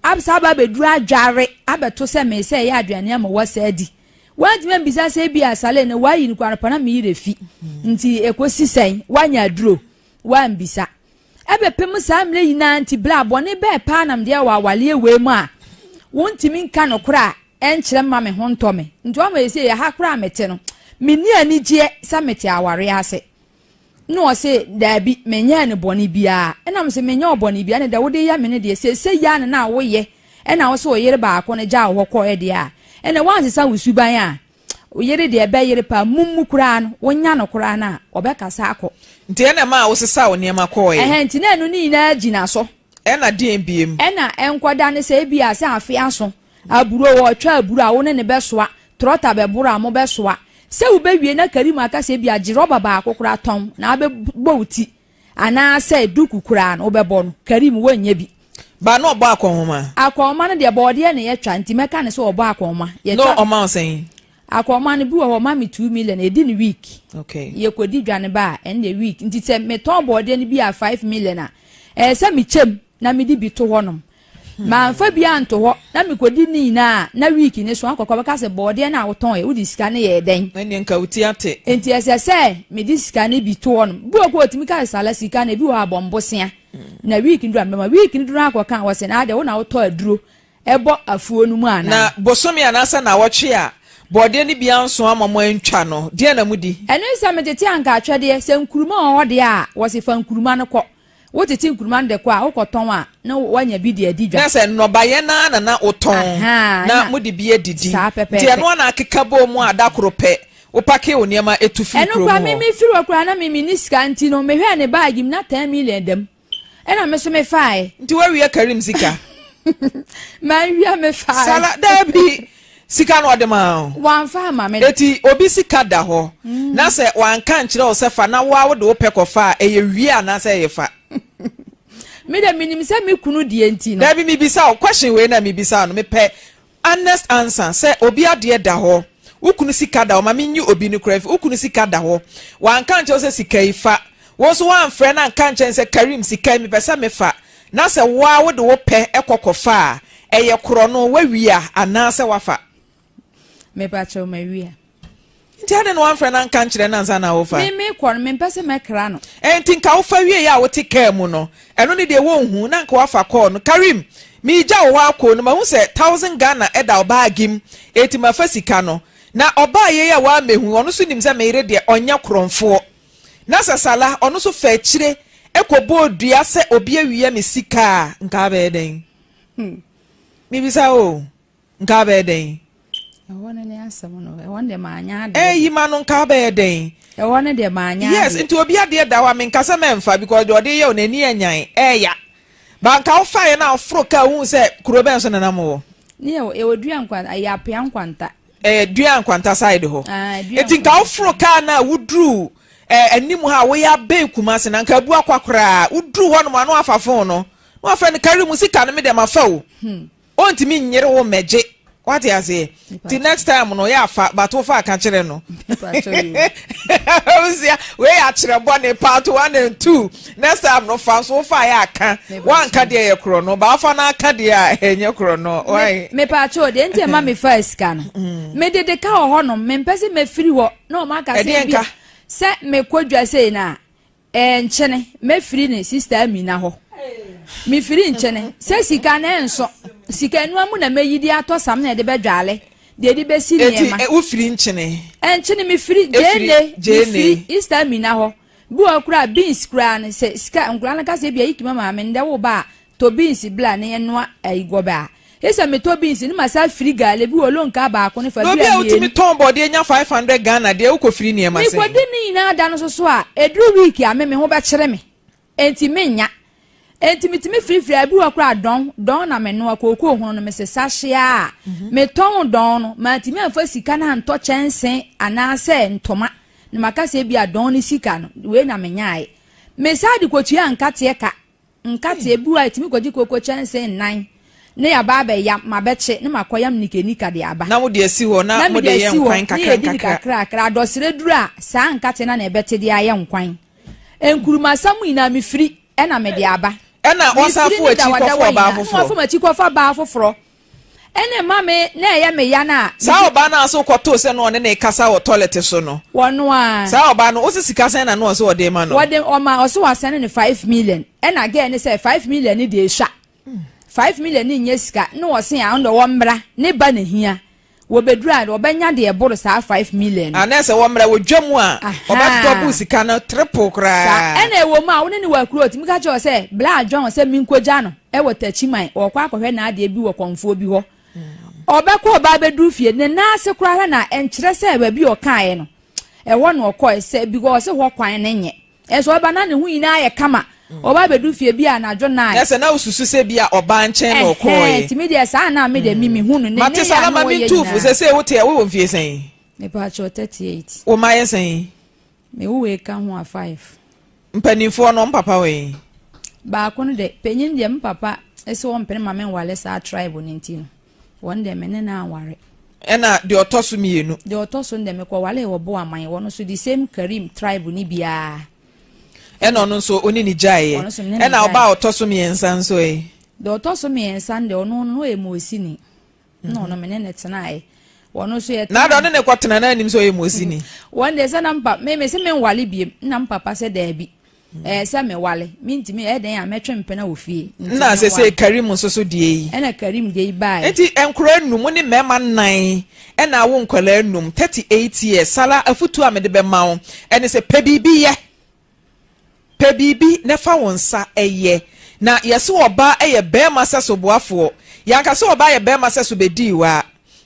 absa aba abɛduru adware abɛto sɛ me sɛ ɛyɛ aduane ama woasa adi. Woantumi ammisa sɛ ebia Saleh no woayi no koraa anɔpa na me yerɛ fi nti ɛkɔsi sɛn, woanya aduro? Woammisa. Ɛbɛpem saa mmerɛ nyinaa nti bla bɔne bɛɛ paa na mede wɔ awaleɛ wei mu a wontumi nka nokorɛ a ɛnkyerɛ mma me ho ntɔ me. Nti wama seesei ɛha koraa a mete no, menni anigyeɛ sɛ mete awareɛ ase. Ɛna ɔse, daabi, menyɛɛ no bɔne biara. Ɛna mese, menyɛ wo bɔne biara, ɛne deɛ wode yɛ me no deɛ, seesei yi ara na na woyɛ. Ɛna wo se wo yere baako no gyaa wo hɔ kɔɔɛ deɛ a, ɛnna woansesa wo suban a, wo yere deɛ ɛbɛyere paa, mummu koraa no, wonya no koraa no a, ɔbɛkasa akɔ. Nti ɛna ɛmaa wosesaa wo nneɛma kɔɔɛ? Ɛhɛn, nti na ɛno ne nyinaa gyina so. Ɛna deɛn biem? Ɛna ɛnkɔda ne sɛ ebia sɛ afe aso, aburo, wɔretwa aburo a, wo ne no bɛsoa, trɔta bɛboro a, mobɛsoa. Sɛ wobɛwie na Karim aka sɛ ebia gye rɔba baako koraa tɔn na abɛbɔ wo ti, Anaasɛ duku koraa no wobɛbɔ no, Karim wonyɛ bi. Ba na ɔbɔ akɔnhoma. Akɔnhoma no deɛ bɔɔdeɛ na yɛtwa nti mɛka no sɛ ɔbɔ akɔnhoma. Yɛtwa. Na ɔma wo sɛn? Akɔnhoma no bi wɔ hɔ ɔma me 2 million ɛdi no week. Okay. Yɛkɔdi dwa no ba a ɛno deɛ week nti sɛ metɔn bɔɔdeɛ no bi a 5 million a ɛyɛ sɛ mekyɛm na mede bi to hɔnom. Mamfa bi anto hɔ na mekɔdi ne nyinaa a na week ne so akɔkɔ bɛka sɛ bɔɔdeɛ no a wotɔn yɛ wode sika no yɛɛ dɛn? Ɛnneɛ nka wo ti ate. Nti ɛsɛ sɛ mede sika no bi to hɔnom. Bi wɔ hɔ a ɔtumi ka sɛ Sala sika no ebi wɔ hɔ a bɔ mbosea na week no duru a mɛma. Week no duru na akɔka a wɔse na adeɛ wo na wotɔ aduro ɛbɔ afuo no mu anaa? Na bosome anaasɛ nnawɔtwe a bɔɔdeɛ no bi anso ama mo antwa no, deɛn na modi? Ɛno ne sɛ metete anka atwɛdeɛ, sɛ nkuruma wɔ hɔ deɛ a, wɔse fa nkuruma no kɔ. Wotete nkuruma no de kɔ a, wokɔtɔn a, na woanya bi de adi dwa. Na sɛ nnɔbaeɛ no ara na na wotɔn, na mode bi adidi. Saa pɛpɛɛpɛ. Nti ɛno ara na akeka bɔɔ mu a da koro pɛ, wopakee wo nneɛma tu firii Ɛno kurom koraa, me hɔ. mefiri hɔ koraa na me menni sika nti no, mehwɛɛ ne baage mu na 10 million da mu. Ɛna me nso mefaae. Nti woawia Karim sika? Manwia, mefaae. Sala, daabi, sika no ɔde maa wo. Wamfa amma me. Eti obi sika da hɔ na sɛ wanka ankyerɛ wo sɛ fa na wo ara wode wo pɛ kɔfa a, ɛyɛ wia anaasɛ ɛyɛ fa? Me de menim sɛ me kunu deɛ nti no. Daabi, mebisa wo, question wei na mebisa wo no, mepɛ honest answer, sɛ obi adeɛ da hɔ, wo kunu sika da hɔ, ma menyi obi no koraa mfi, wo kunu sika da hɔ, wanka ankyerɛ wo sɛ sika yi fa, wo nso woamfrɛ no anka ankyerɛ no sɛ Karim sika yi mepɛ sɛ mefa, na sɛ wo ara wode wo pɛ kɔ kɔfa a, ɛyɛ korɔno, woawia anaasɛ woafa? Mepakyɛw, mawia. Nti adɛn na woamfrɛ no anka ankyerɛ no ansa na wofa? Me mekɔ no, mempɛ sɛ mɛkra no. Ɛnti nka wofa wieɛ a wote kaa mu no, ɛno ne deɛ wonhu, na nka woafa kɔɔ no. Karim, meregya wo hɔ akɔ no, mahu sɛ thousand Ghana da wo baage mu, enti mafa sika no. Na ɔbaa yei a wammɛhu, ɔno nso nim sɛ me yere deɛ ɔnyɛ korɔmfoɔ. Na sɛ Salah, ɔno nso fa akyire kɔbɔɔ dua sɛ obi awia me sika a, nka abɛyɛ dɛn? Mebisa wo o. Nka abɛyɛ dɛn? Ɛhɔ no ne asɛm no. Ɛhɔ no deɛ maanyɛ adeɛ. Ɛyi ma no nka abɛyɛ dɛn? Ɛhɔ no deɛ maanyɛ adeɛ. Yes, nti obi adeɛ da hɔ a menka sɛ mɛmfa because deɛ ɔde yɛ o n'ani anyan ɛɛya. Ba nka wofaeɛ no a woforo kaa wohu sɛ kuro bɛn so na na mowɔ? Ne yɛ ɛwɔ dua nkwanta ɛyɛ apea nkwanta. Ɛyɛ dua nkwanta side hɔ. Ah, dua Nti nka woforo kaa no a woduru ɛɛ anim ha a woyɛ abɛn Kumasi na nka abu akwa koraa woduru hɔ nom a na wafa phone no na wafrɛ no kari mu sika no me deɛ mafa o. Ontumi nyere wo mmɛgye. Wate aseɛ? Nti next time no yɛ afa but wofa aka kyerɛ no. Abusua wei yɛ akyerɛ bɔne part one and two. Next time no fa nso wofa yɛ aka. Wanka deɛ yɛ korɔ no ba wofa no aka deɛ a ɛnyɛ korɔ no. Why? Mepaakyɛw deɛ nti ɛma mefa sika no. Mede de ka wɔ hɔnom mempɛ sɛ mɛfiri hɔ na wɔn aka sɛ bi sɛ mekɔ dwa sei no a Ɛɛ nkyene, mɛfiri ne sista Amina hɔ. Mefiri nkyene, sɛ sika no ɛnso, sika nua mu na mɛyi de atɔ sam na ɛde bɛdwale, deɛ ɛde bɛsi nneɛma. Eti wofiri nkyene? Nkyene mefiri gyeene, mefiri Sista Amina hɔ. Bi wɔ hɔ koraa beans koraa no, sɛ sika nkwadaa no ka sɛ ebia Ikima maame ndɛ wo ba a, tɔ beans bla na yɛnoa ayi gɔbɛ a. Ese metɔ beans no ma saa firi gale bi wɔ lonkaa baako ne fa Na bi obi a a wotumi mmienu. tɔn bɔɔdeɛ nya 500 Ghana deɛ wokɔ firi nneɛma sɛn? Mekɔdi ne nyinaa da no so so a, ɛduru week a me me ho bɛkyere me. Enti mennya. Enti metumi firifiri a, ebi wɔ hɔ koraa a dɔn, dɔn na menoa, kookoo hono no mesesa hye ara a, metɔn dɔn no, mantumi amfa sika no antɔ kyɛnse anaasɛ ntoma na maka sɛ ebia dɔn no sika no, wei na menyaeɛ. Mesan de kɔtuaa nkateɛ ka. Nkate, ebi wɔ hɔ a yɛtumi kɔgye kooko kyɛnsee nnan na yɛaba abɛyam, mabɛkye na makɔyam nikanika de aba. Na mode asi hɔ na Na mode mede yɛ asi hɔ nkwan na nkakra yɛdi no nkakra. kakrakra. Adɔsrɛ duru a, saa nkate no na yɛbɛte de ayɛ nkwan. Nkurumasa mu nyinaa mefiri na mede aba. Ɛna wɔsan Mefiri fo ne akyi kɔfa dawadawa ɔbaa nyinaa na foforɔ. wɔafa m'akyi kɔfa baa foforɔ. Ɛna ɛma me na ɛyɛ me ya no a. Saa ɔbaa no a so wokɔtoo sɛ na ɔne no rekasa wɔ toilet so no. Wɔno a. Saa ɔbaa no, wose sika sɛn na na ɔse ɔde rema no? Wɔde ɔma ɔse wasɛne no 5 million ɛna girl no sɛ 5 million no deɛ esua 5 million no nyɛ sika na ɔse a ɔno deɛ ɔmmra ne ba na hia. Wɔbɛduru a, wɔbɛnya deɛ ɛboro saa 5 million no. Anaasɛ wɔmmrɛ wɔ dwa mu a, Ahaa. ɔbɛdɔbo sika no triple koraa. Saa. Ɛna ɛwɔ mu a, wo ne no wɔ akuro, ɔtumi ka kyerɛ wo sɛ, Bla John sɛ menkɔgya no wɔ Takyiman, ɔrekɔ akɔhwɛ n'adeɛ bi wɔ kɔmfoɔ bi hɔ. Ɔbɛkɔ ɔba abɛduru fie, ne nan ase koraa hwɛ na ɛnkyerɛ sɛ baabi a ɔkaeɛ no, ɛhɔ na ɔkɔe, sɛ because ɔse hɔ kwan no nyɛ. Ɛnso ɔba na ne ho nyinaa yɛ kama. Ɔba abɛdu fie bi a anadwo nine. Na sɛ na wosusu sɛ bi a ɔbaa nkyɛn na ɔkɔɔeɛ. Ɛhɛn, nti me deɛ saa na me deɛ me mehu no. Ne Mate ne saa yɛ a na na ma ɔyɛ mentu fo nyinaa. sɛsei wote a wowɔ mfie sɛn? Mepaakyɛw 38. Wo mma yɛ sɛn? Me wo wei ka ho a five. Mpanimfoɔ no wɔn papa wɔ he? Baako no de, panyin deɛ me papa se ɔmpene ma menwale saa tribe no nti no, wɔn deɛ me ne no anware. Ɛna deɛ ɔtɔ so mmienu. Deɛ ɔtɔ so no deɛ mekɔwalee wɔ Boaman, wɔn nso the same Karim tribe no biara. Ɛna ɔno nso wo ne no gyaeɛ. Ɔno nso me ne no Ɛna gyaeɛ. ɔbaa a ɔtɔ so mmiɛnsa nso ɛ? Deɛ ɔtɔ so mmiɛnsa no deɛ ɔno no ɔyɛ Mosini. Ɛna ɔno me ne no tenaeɛ. Wɔn nso yɛtena. Na ɔne ne kɔtena na anim sɛ ɔyɛ Mosini. Wɔn deɛ sɛ na mpa me me se menwale biem na mpapa sɛ daabi. Ɛɛ sɛ mewale mentumi ɛyɛ dɛn a mɛtwe mpena wɔ fie. Na sese Karim nso so deɛ yi. Ɛna Karim deɛ yi baeɛ. Nti nkwadaa num ne mmarima nnan ɛna awo nkwadaa num 38 years Sala afutuo a mede bɛma wo ɛne sɛ pɛ biribi yɛ. Pɛ biribi na fa wo nsa yɛ. Na yɛse ɔbaa yɛ barima sɛso boafoɔ. Yɛanka sɛ ɔbaa yɛ barima sɛso bɛdii waa.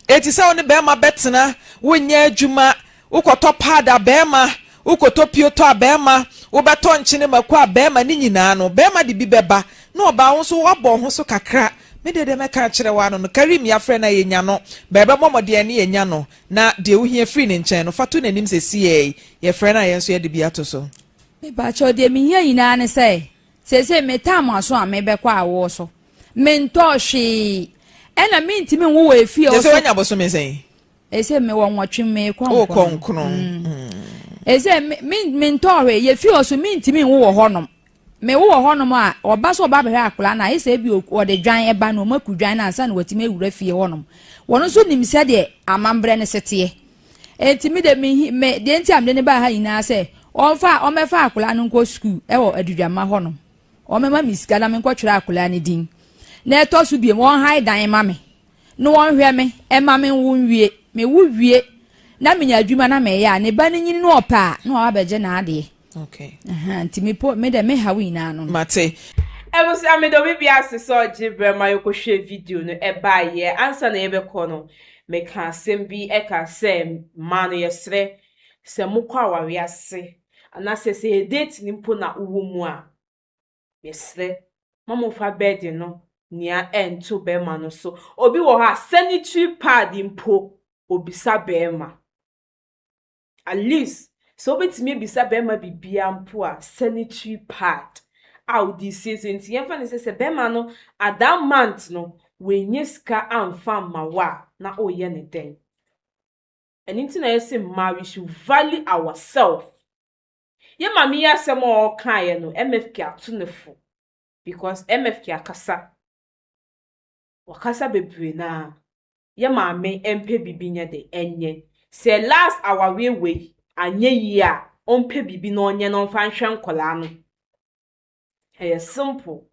Enti sɛ wo ne barima bɛtena, wonyɛ adwuma, wokɔtɔ pad a barima, wokɔtɔ piotɔ a barima, wobɛtɔ nkyene mako a barima, ne nyinaa no, barima de bi bɛba. Na ɔbaa wo nso woabɔ wo ho so kakra. Me deɛ deɛ mɛka akyerɛ wo ara no no, Karim yɛafrɛ no a yɛnya no, but yɛbɛbɔ mmɔden ne yɛanya no. Na deɛ wohia firi ne nkyɛn no, fa to n'anim sesiei. Yɛfrɛ no a yɛn nso yɛde bi ato so. Mepakyɛw, deɛ mehia nyinaa ne sɛ, seesei metaa mo aso a mebɛkɔ awoɔ so. Mentɔɔ hwee. Ɛna mentumi nwo wɔ efie Kyerɛ sɛ ɔso. woanya bosome sɛn? Ese mewɔ nwɔtwe meekɔ Wokɔ nkron. nkron. Ese me me mentɔɔ hwee. Yɛfie hɔ so mentumi nwo wɔ hɔnom. Mewo wɔ hɔnom a, ɔba sɛ ɔba abɛhwɛ akwadaa no a, ayɛ sɛ ebi ɔde dwan ba na wɔaku dwan no ansa na watumi awura fie hɔnom. Wɔn nso nim sɛdeɛ amammerɛ no se teɛ. Enti me de me me deɛ nti a mede no baa ha nyinaa sɛ ɔmfa ɔmmɛfa akwadaa no nkɔ sukuu wɔ Adudwamma hɔnom. Ɔmmɛma me sika na menkɔtwerɛ akwadaa no din. Na ɛtɔ so biom, ɔnhae dan ma me na ɔnhwɛ me mma menwo nwie. Mewo wie na menya adwuma na meyɛ a, ne ba no nyini na ɔpɛ a, na waba abɛgye n'adeɛ. Okay. Nti me po me dɛ me haw nyinaa no. Mate. Abusua meda obi biara ase sɛ ɔgye berɛ ma yɛkɔhwɛɛ video no ɛbaeɛ. Ansa na yɛbɛkɔ no, meka asɛm bi ɛka sɛ mmaa no yɛsrɛ sɛ mokɔ awareɛ ase anaasɛ sɛ yɛ date no mpo na wowɔ mu a, yɛsrɛ ma momfa burden no nea ɛnto bɛrima no so. Obi wɔ hɔ a sanitary pad mpo obisa bɛrima. At least sɛ wobɛtumi abisa bɛrima biribiara mpo a sanitary pad a wode siesie nti yɛmfa no sɛ sɛ bɛrima no at that month no wɔnyɛ sika amfa amma wo a na ɔreyɛ ne dɛn. Ɛno nti na yɛsɛ mmaa we should value ourselves. Yɛ maame yi asɛm a ɔrekaeɛ no MFK ato ne fo because MFK akasa. Wakasa bebree naa. Yɛ maame mpɛ biribi nyɛ de ɛnyɛ. Sɛ last awareɛ wei anyɛ yie a ɔmpɛ biribi na ɔnyɛ na ɔmfa nhwɛ nkɔlaa no. Ɛyɛ simple.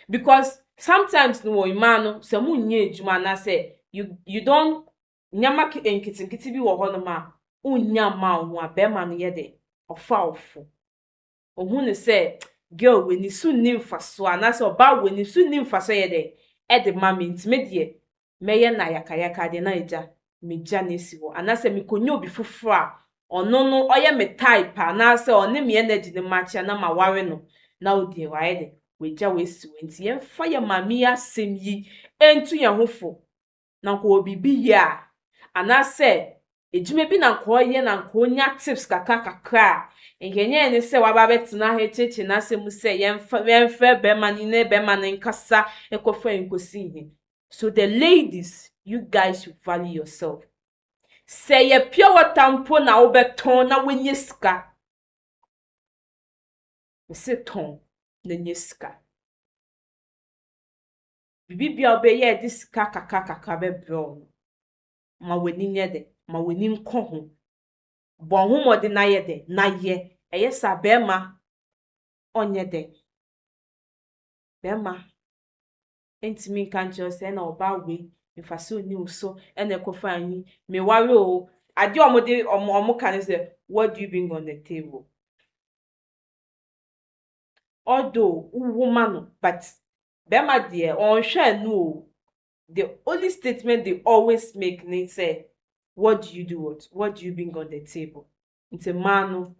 Because sometimes no wɔ mmaa no sɛ monyɛ adwuma anaasɛ you don't nneɛma nketenkete bi wɔ hɔnom a wonnya mma wo ho a bɛrima no yɛ de ɔfa wo fo. Ohun ne sɛ girl w'ani so nni mfasoɔ anaasɛ ɔbaa w'ani so nni mfasoɔ yɛ dɛ ɛde ma me nti me deɛ mɛyɛ no ayakayaka deɛ na agya megya no asi hɔ anaasɛ mekɔnya obi foforɔ a ɔno no ɔyɛ me type anaasɛ ɔne me energy no match a na maware no na wo deɛ wayɛ dɛ wagya wasi hɔ nti yɛmfa yɛ maame yi asɛm yi ntu yɛn ho fo na nka wɔ biribi yɛ a anaasɛ edwuma bi na nka ɔyɛ na nka onya tips kakra kakra a nka ɛnyɛ ne sɛ waba abɛtena ha akyerɛkyerɛ n'asɛm mu sɛ yɛmfa yɛmfrɛ bɛrima no ne bɛrima no nkasa ɛkɔfa nkosi he so the ladies you guys should value yourself sɛ yɛ pure water mpo na wobɛtɔn na woanya sika mese tɔn na nya sika biribi bia wobɛyɛ a ɛde sika kakra kakra bɛbrɛ wo no ma w'ani nyɛ dɛ ma w'ani nkɔ ho bɔ ho mmɔden na yɛ dɛ na yɛ ɛyɛ saa bɛrima ɔnyɛ dɛ bɛrima ntumi nka nkyerɛ wo sɛ ɛna ɔbaa wei Mfasoɔ nni wo so ɛna ɛkɔfa anyi. Meware o. Adeɛ a wɔde wɔn ka ne sɛ, what do you bring on the table? Although wowo ma no, but bɛrima deɛ ɔnhwɛ no o. The only statement they always make ne sɛ, what do you do what? What do you bring on the table? Nti mmaa no,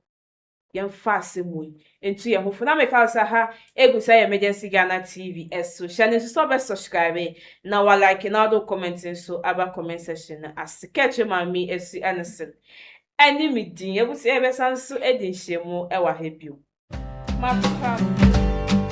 yɛmfa asɛm wɔ yi nto yɛn ho fo. Na meka wo sɛ ha egu sɛ yɛ Emergency Ghana TV ɛso. Hyɛ ne nso sɛ ɔbɛ subscribe na wa like na ɔde comment nso aba comment section no ase. Kɛkyɛ maame esi ɛne sen ɛne me din. Ebusi ɛbɛsa nso ɛdi nhyiamu ɛwɔ ha bio. Mapam.